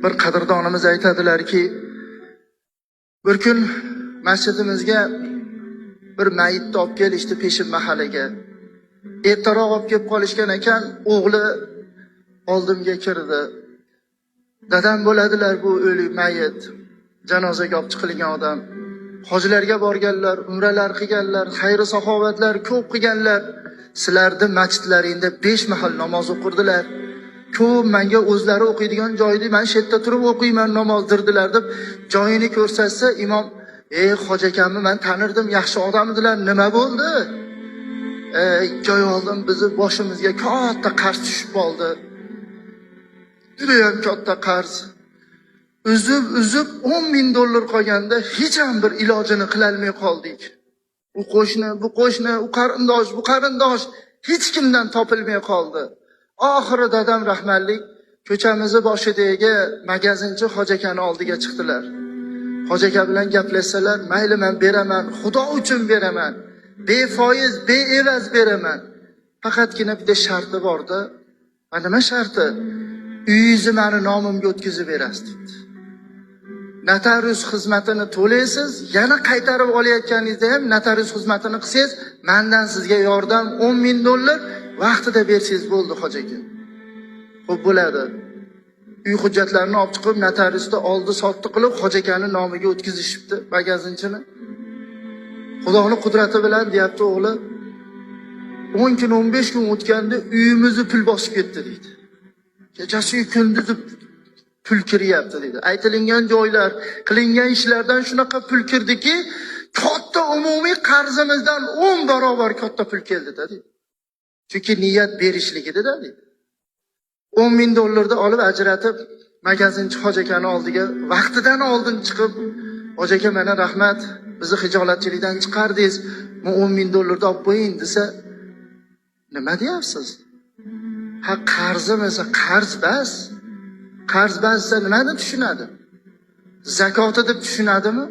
Bir qadrdonimiz aytadilarki, bir kun masjidimizga bir mayitni olib kelishdi peshin mahaliga. Ertaroq olib kelib qolishgan ekan, o'g'li oldimga kirdi. Dadam bo'ladilar bu o'lik mayit, janozaga olib chiqilgan odam. Hojilarga borganlar, umralar qilganlar, xayri saxovatlar ko'p qilganlar. Sizlarni masjidlaringda 5 mahal namoz o'qirdilar. Ko'p menga o'zlari o'qiydigan joyda man shu yerda turib o'qiyman namoz dirdilar deb joyini ko'rsatsa, imom, "Ey hoji akamni man tanirdim, yaxshi odam edilar, nima bo'ldi?" 2 oy oldin bizni boshimizga katta qarz tushib qoldi. Judayam katta qarz. Uzib uzib 10 ming dollar qolganda hech ham bir ilojini qilolmay qoldik. U qo'shni, bu qo'shni, u qarindosh, bu qarindosh hech kimdan topilmay qoldi. Oxiri dadam rahmatlik ko'chamizni boshidagi magazinchi hoji akani oldiga chiqdilar. Hoji aka bilan gaplashsalar, mayli men beraman, Xudo uchun beraman. Befoiz, beevaz beraman. Faqatgina bitta sharti borda. Ha, nima sharti? Uyingizni mani nomimga o'tkazib berasiz dedi. Notarius xizmatini to'laysiz, yana qaytarib olayotganingizda ham notarius xizmatini qilsangiz, mendan sizga yordam 10 ming dollar vaqtida bersangiz bo'ldi, hoji aka. Xo'p bo'ladi. Uy hujjatlarini olib chiqib, notariusda oldi sotdi qilib, hoji akani nomiga o'tkazishibdi magazinchini. Xudoning qudrati bilan deyapti o'g'li. 10 kun, 15 kun o'tganda uyimizni pul bosib ketdi deydi. Kechasi kunduzi pul kiryapti deydi. Aytilingan joylar, qilingan ishlardan shunaqa pul kirdiki, katta umumiy qarzimizdan 10 barobar katta pul keldi-da deydi. Chunki niyat berishligida deydi. 10 ming dollarni olib ajratib, magazinchi hoji akani oldiga vaqtidan oldin chiqib, "Hoji aka, mana rahmat, bizni hijolatchilikdan chiqardingiz, bu 10 ming dollarni olib qo'ying" desa, "Nima deyapsiz? Ha, qarzim esa qarz bas. Qarz bas desa nimani tushunadi? Zakoti deb tushunadimi?